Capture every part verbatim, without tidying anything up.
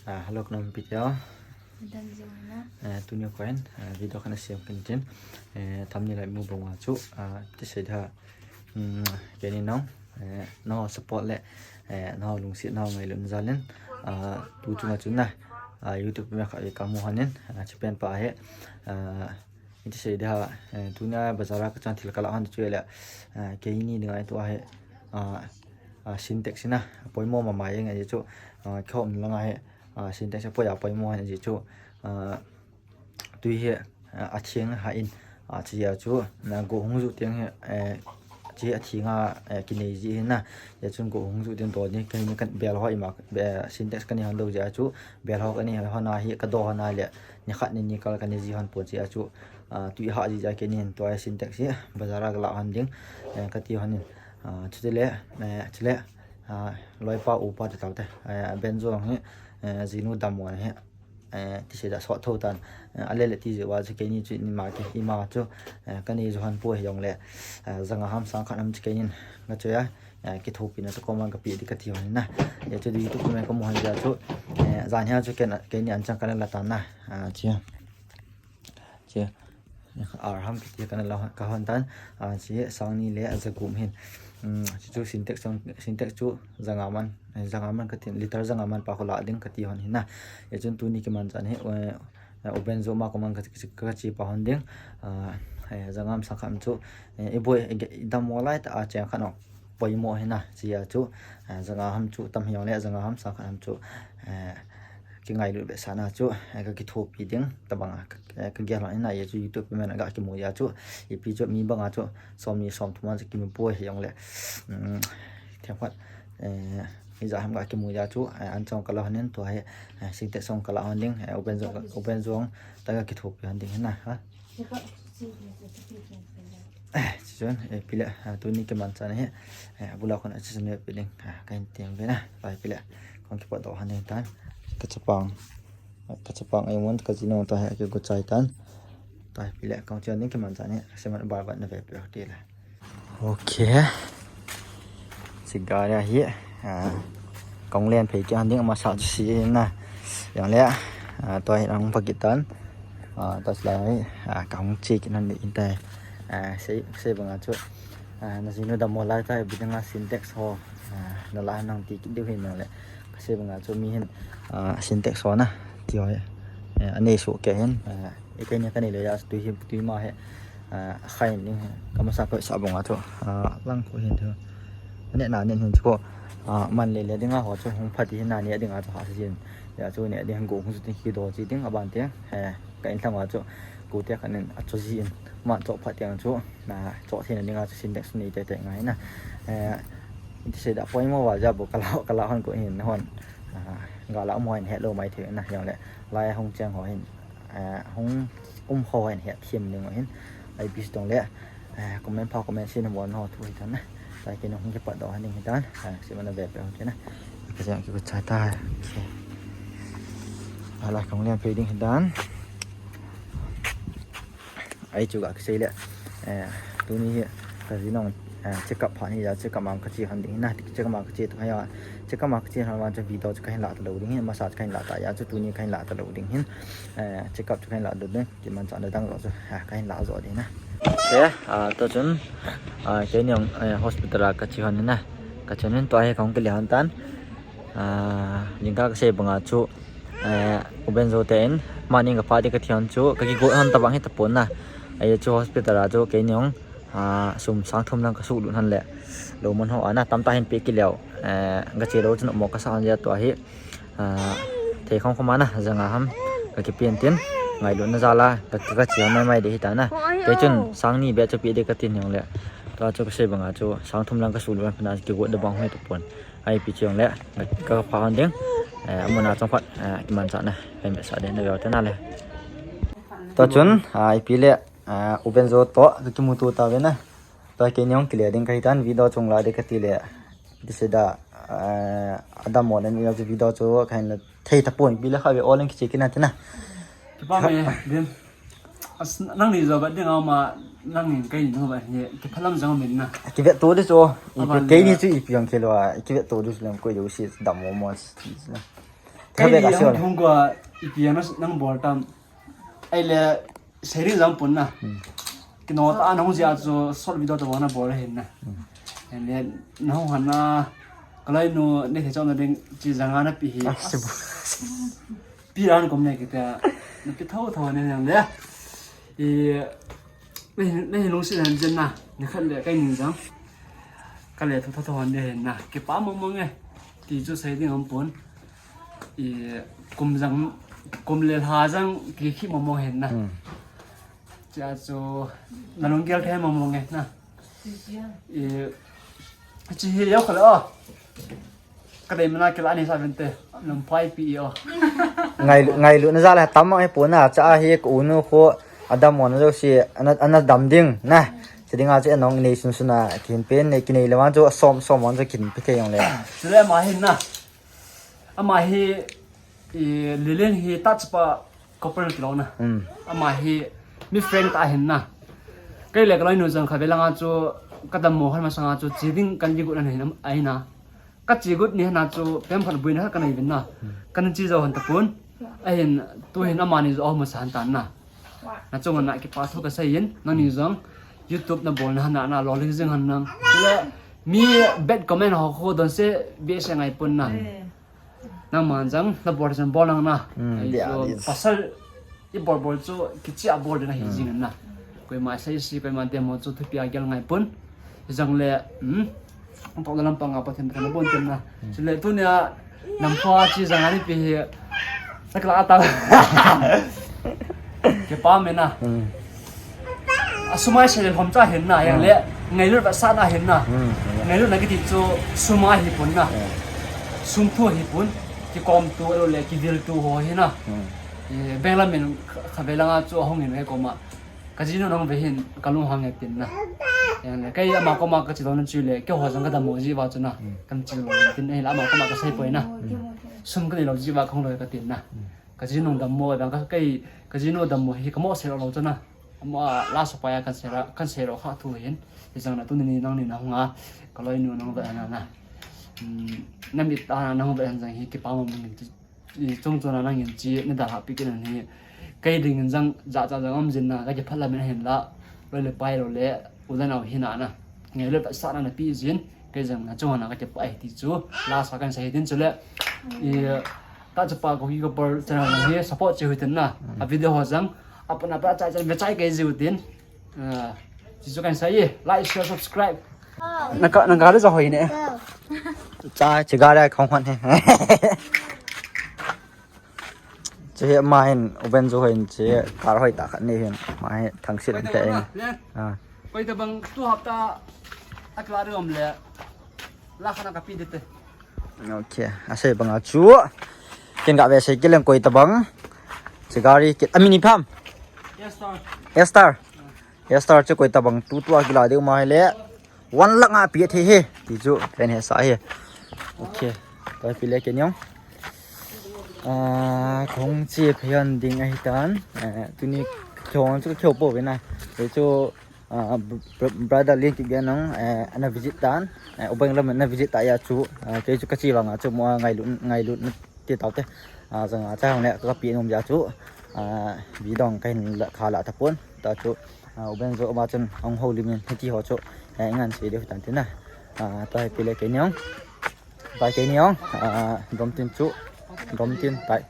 Ah, hello, kanam pi teo. Madam Zona. Eh, tuni koin, eh, video kana siam kin tin. Eh, thumbnail lai mu bang a chu, ah, ti sei da. Hmm, keni nong, eh, no support le, eh, no lungsi no ngai lun zalin. Ah, tu chunga chu na, ah, YouTube me kha ka mu hanin, ah, chi pen pa he. Ah, Iti sei dia, eh, tunia bazar a ka chan thil ka la han chu le, eh, keini dinga tu a he, ah, ah, Sintex ina, poimo mama yang a chu, ah, khom langa he, ah, Sintex a poya poimo han ji chu, ah, tui he, ah, a thiang ha in, ah, chi ya chu, na go hung ju tiang he, eh, chi a thinga, eh, kinei ji hina, ya chun go hung ju tiang do ni, keini kan bel ho ima, be, Sintex kani han do ji a chu, bel ho kani han na hi ka do han le, ni khat ni ni kal kani ji han po ji a chu, ah, tui ha ji ja kenin tua Sintex hi bazar a ka la han ding, eh, ka ti hanin, ah, chutile, eh, chule, ah, loipa upa te taute, eh, Benzo hi, eh, jinu damon hi, eh, ti se da sot tho tan, eh, ale le ti je wa chu keini chu ni ma ke, ima chu, eh, kani ju han po he jong le, eh, janga ham sang khat ham chu kenin nga chu ya, eh, kithopi na chu koman ka pi di ka ti hanin na, ya chu di tu ko me ko mo han ja chu, eh, jan ha chu ken, keini an chang kana la tan na, ah, chi. Che. Arham kiti kana la ka hon tan, ah, chi sang ni le a za gum hin. Um, chi chu Sintex song, Sintex chu janga man, eh, janga man ka tin, liter janga man pa ko la ding ka ti hon hina. E chun tuni kiman chan hi, eh, eh, Ubenzo ma ko man ka, ka, ka chi pa hon ding. Ah, eh, janga am sang khat chu, eh, i boi, eh, i dam mo lai ta a cheng khat no. Poimo hina, chi a chu, eh, janga ham chu tam hi jong le, janga ham sang khat ham chu, eh, ki ngailut be sa na chu, eh, ka kithopi ding, tabang a, ka, eh, ka gel hon hina, ya chu YouTube pe men a ga kimu ya chu, ipi chu mi bang a chu, som ni som thum a chu kimu poi hi jong le, um, themkhat, eh, i ja ham ga kimu ya chu, eh, an chong ka la hanin tua he, eh, Sintex song ka la han ding, eh, Ubenzo, Ubenzo ta ga kithopi han ding hina, ha. Eh, chi chun, eh, pile, ah, tuni kiman chan hi, eh, abula kon a chi chun pi ding, ah, ka hin tiang ve na, pai pile, kong kipat do han ding tan, ka chapang, ka chapang ai mon, ka jinu ta hi, ka go chai tan, tai pile, kong chi ding kiman chan hi, seman bar bat na ve pe ti le. Ok. Sigara hi, ah, kong len phei ki han ding masa chu si na. Yang le, ah, tua hi ang pakit tan. Ah, tua sila hi, ah, kong chi ki nan di intai. Ah, sei, sei banga chu. Ah, na jinu dam mo lai ta, bidanga Sintex ho. Ah, na la nang ti ki diu hin yang le. Ka sei banga chu mi hin, ah, Sintex ho na. Ti ho hi. Eh, anei su ke hin. Ah, i kai ni ka nei le ya tu hi, tu ma he. Ah, khai ni ka masa ko sa banga chu. Ah, lang ko hin chu. Ane na nen hin chu ko, ah, man le le dinga ho chu hung phat hi na ni dinga chu ha si jin. Ya chu ne ding go hung su tin ki do chi ding aban te. Eh, ka in thang wa chu. Ku te ka nen a chu jin. Ma chu phat yang chu. Na chu thina dinga chu Sintex ni te te ngai na. Eh, ti se da poimo wa ja bo ka la, ka la hon ko hin hon. Ah, ga la mo hin he lo mai the na yang le. Lai hung chang ho hin. Eh, hung um ho hin he thim ding ho hin. Ai pis dong le. Eh, comment pha comment sin mo no thu hi tan na. Sai ki no hung ke pa do han ding hi tan. Ah, si mana ve pe ho ke na. Ka jang ki ko cha ta. Okay. Ala kong lian pe ding hi tan. Ai chu ga ka sei le. Eh, tuni hi ka ji nong, eh, check up pha ni ja check up ma ka chi han ding na. Check up ma ka chi to ya. Check up ma ka chi han ma chu video chu ka hin la ta lo ding hin. Massage ka hin la ta ya chu tuni ka hin la ta lo ding hin. Eh, check up chu ka hin la do ding. Kiman chan dang ro chu, ah, ka hin la jo di na. Te, ah, to chun, ah, keini jong, eh, hospital a ka chi hon na. Ka chun hin tua hi kong kile hon tan. Ah, jingkah ka sei banga chu, eh, U Benzo te in, mani ka pa di ka thi hon chu, ka kigo hon tabang hi tapon na. Ai chu hospital a chu keini jong, ah, sum sang thum lang ka suh lut hon le. Lo mon ho ana tam ta hin pe ki leo. Eh, ka che lo chun mo ka sa hon ja tua hi. Ah, thei khom khom ana, janga ham, ka kipen tin, ngailutna jal a, ka, ka, ka chi mai mai de hi ta na. Kei chun, sang ni be chu pe de ka tin jong le. Tua chu ka sei banga chu, sang thum lang ka suh lut, pana kigo da bang hoi tapon. Ai pi chi jong le, ka, ka pha hon ding. Eh, amuna chong phat, eh, kiman cha na, kai me sa de na ve ta na le. Tua chun, ah, ipi le, ah, U Benzo to, ka kimuto ta ve na. Tua keini jong kile ding ka hi tan, video chung la de ka ti le. Ti se da, eh, adam mo nen ya video chu ka hin la thei tapon pi le kha ve all in kiche kina tina. Kipa me, Bim. As, nangni jo ba ding ama, nangni kai ni ba ni, kiphalam jang min na. Kive to de chu, i pe keini chu ipi jong kilo a, kive to de chu lem koi do si dam mo mo. Kei thabe ka hung, hung kua, ipi nang, nang bol tam. Ai le, sharing jam pun na. Kino ta nang jia chu short video ta bona bol hin na. Ai le, nang hana, kalai nu, ne he chon na ding, chi janga na pi hi. Pi ran kom ne kita, na pi thau thau ne yang le. I, na hin, na hin lungset han jen na, na khat le kai ning jang. Ka le thu tho tho han de hen na, kipa mong mong e. Ti chu sei ding aum pon. I, kum jang, kum le lha jang ki khi mong mong hen na. Chia chu na lunggel the mong mong e na. I, chi hi yau khala o. Ka dei mana kila ni sa vente. Lam pai pi o. Ngai, ngailutna jal a tam mang hi pon a, cha hi ka u nu khu a dammo na jouse ana, ana dam ding na. Chi dinga chu anong nei sun sun a kin pen nei kinei le vang chu som som vang chu kin pe thei jong le. Chule ama hin na. Ama hi, i, Lelen hi ta chapa couple na kilou na. Ama hi mi friend ta hin na. Kei le ka loi nu jong kha ve langa chu ka dammo han masanga chu chi ding kan li gu na hin am, ai na. Ka chi gut ni hana chu pem phan buina ka nei vin na. Kan chi jo han ta pun. Ahin tu hin amani jo ho ma san tan na. Na chung na kipa thu ka sei in, nang ni jong YouTube na bol na hana na lo ling jing han nang. Le mi bad comment ho ho don se be se ngai pun na. Nang man jang na bol jang bol nang na. Ai dia, jo dia. Pasal i bol bol chu kichi a bol na hi jing na. Koima sei si koima demo chu thupi a gel ngai pun. Jang le, hmm. Ang tawh na lampang a Pathian Pathian a bon tem na. Chule tunia, nam khua chi jang ani pi hi. Sakla ata. Kipa me na. A sum a sei le hom cha hin na, yang le, ngailut va sa na hin na. Ngailut na kiti chu sum a hi pun na. Sum thu hi pun, kikom tu, lo le, kivil tu ho hi na. I, Bengla min kha, kha ve langa chu hong in ve koma. Ka jinu nang ve hin ka lunghang e tin na. Yang le, kei ama koma ka chi don chu le, kei ho jang ka dammo ji va chu na. Kan chi lo tin e la ama koma ka sei poi na. Sum ka nei lo ji va ka hung lo ka tin na. Ka jinu dammo vang ka kei, ka jinu dammo hi ka mo sei lo lo chu na. Ama la sa pa ya kan sei ra, kan sei lo kha thu hin. Hi jang na tu ni nang ni na hung a, ka loi nu nang ve na na. Hmm, na mit ta na hung ve han jang hi kipa mo min ti. I chung chuna nangin chi, na dalha pi kin hi. Kei dingin jang, ja cha jang um jin na, ka kiphat la min hin la. Loi le pai lo le, u le nau hi na na. Ngai le pa sa na na pi jin, kei jang na chung na ka kipai ti chu. La sa kan sa hi tin chu le. I, ta chu pa ko ki ko por channel na hi, support chi hui tin na. A video ho jang, apa na pa cha cha ve chai kei ji u tin. Ah, chi chu kan sa ye, like, share, subscribe. Nang ka, nang ka le ja hoi ne. Cha, chi ga le khong hon he. Chi he ma hin, u Ben ju hoi chi, kar hoi ta khat ni hin. Ma hi thang sit te. Ah. Koi ta bang tu hapta a kla ri om le. La khana ka pi de te. Okay, a sei banga chu. Ken ga ve sei kileng koi ta bang. Chi gari kit. A mini pham. Yes, sir. Yes, sir. Yes, sir, chu koi ta bang tu tu a kila deu ma le. One lakh a pi the he. Ti chu ken he sa he. Okay. Koi pi le ke nyong. Ah, kong chi phian ding ahi tan. Eh, tuni khong chu khong po ve na. Chu Ah, br-, br-, brother Lian Kipgen nong, eh, ana visit tan, eh, u Beng lam ana visit ta ya chu, ah, kei chu ka chi vang a chu mo ngailut, ngailut na ti tau te. Ah, jang a cha hong le ka pi nom ya chu, ah, vi dong ka hin la kha la ta pon, ta chu, ah, u Beng jo ma chun hong ho lim in ti ho chu, eh, ngan si de tan tin na. Ah, ta pi le kei nyong. Ta kei nyong, ah, dom tin chu, dom tin tai.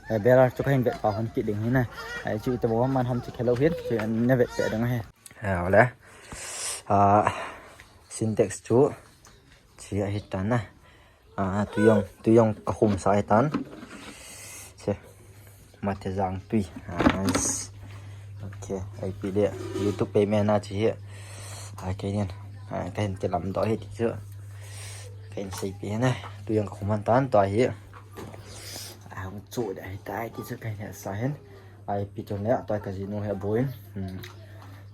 Eh, bearer chu ka hin vet pa hon kit ding hi na. Ai chu ita bo man ham chu khelo hin, chu ne vet pe dang he. Eh, ole. Ah, Sintex chu. Chi ahi tan na. Ah, tu jong, tu jong ka khum sa ahi tan. Che. Mate jang tui. Ah, okay, ai pi le. YouTube payment na chi hi. Ah, kei nin. Ah, ka hin ti lam do hi ti chu. Ka hin sei pi na. Tu jong ka khum han tan to hi. Ah, hung chu da hi tai ti chu ka hin sa hin. Ai pi chun le, a toi ka jinu he boin. Hmm.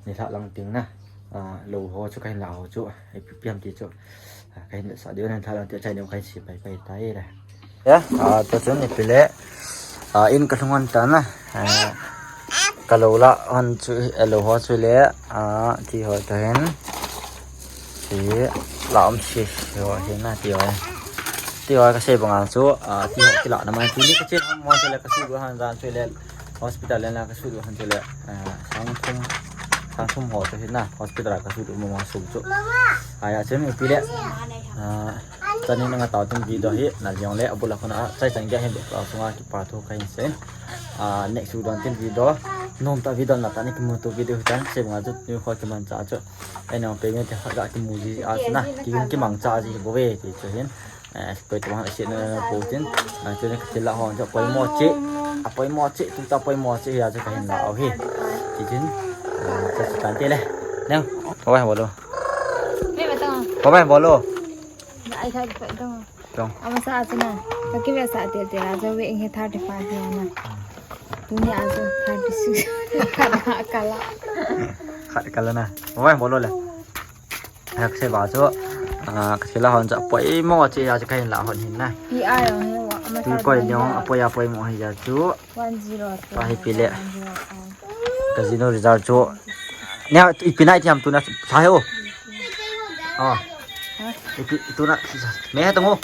Ni lha lang ting na. Ah, lo ho chu ka hin la ho chu. Ai pi piam ti chu. Ah, ka hin sa diu na lha lang ti chai neu ka hin si pai pai tai le. Ya, ah, to chun ni pi le. Ah, in ka lhung hon ta na. Ah, ka lo la hon chu, eh, lo ho chu le. Ah, ti ho ta hin. Ti la om si ho hin na ti ho. Ti ho kasei banga chu, ah, ti ho kila na mai, tuni kache hon mo chule kasudoh hon jan chule hospital le na kasudoh hon chule, ah, sang thum, sang thum ho chu hina hospital a kasudoh mo mo sum chu. Aya chun ipi le, ah, chani na nga tau tin video hi na jong le abula khona chai chan ge hin be pa sunga kipa thu kahin sei. Ah, next u don tin video, nom ta video na ta ni kimu tu video tan sei banga chu ni kho kiman cha chu. Ai nang pe nge te ha ga kimu ji a chu na, ki yung kimang cha ji bo ve ti chu hin. Eh, koi tu hang isi na na po tin. Ah, chu ni ka thil la hon chu poimo che. A poimo che, tu ta poimo che ya chu kahin la au hi. Ti chin. Ah, cha chu tan te le. Nang, ko bai bolo. Ko bai bolo. Ai sa pa dong. Dong. Amasa a chu na. Ka kive sa tel tel a chu ve ing he thirty five ya na. Tuni a chu thirty six. Kala. Kala na. Ko bai bolo le. Hak se ba chu, ah, ka thil la hon cha poimo che ya chu kahin la hon hin na. Pi a yong he wa, ama tu sa poi yong a poi a poimo hi ya chu. One zero two. Pa hi pi le. One zero two. Ka zino result chu. Nia, ipi na itiam tu na sa he o. Oh. Ha? Ipi tu na me he tong o.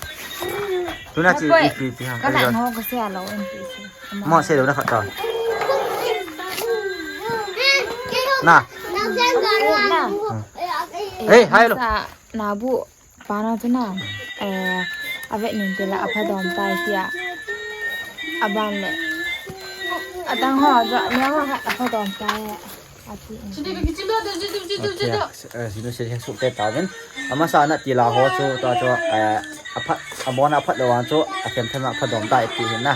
Tu na chi ipi ipi ha. Ka na no ka se a lo en pi. Mo se lo na khat ta. Na. Na. Hey, hai lo. Sa na bu pa na chu na. Eh, ave nin te la apha dom tai tia. Aban le. Atang ho jo ne ho apha dom tai. Ati. Okay, eh, sinu se su te ta vin. Amasa na ti la ho chu ta chu, eh, aphat, abon aphat lo wan chu, a them them apha dom tai ti hin na.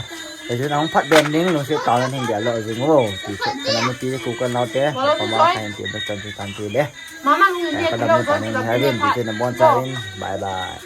E chu na hung phat ben ding lungset tau nan hin dia lo jing o. Ti chu, kana mi ti ku kan lau te, kama ka hin ti ba chan ti tan ti le. Mama, hung Eh, dia ka dam ni ta ni, ha vin ti chu na bon cha vin. Bye bye.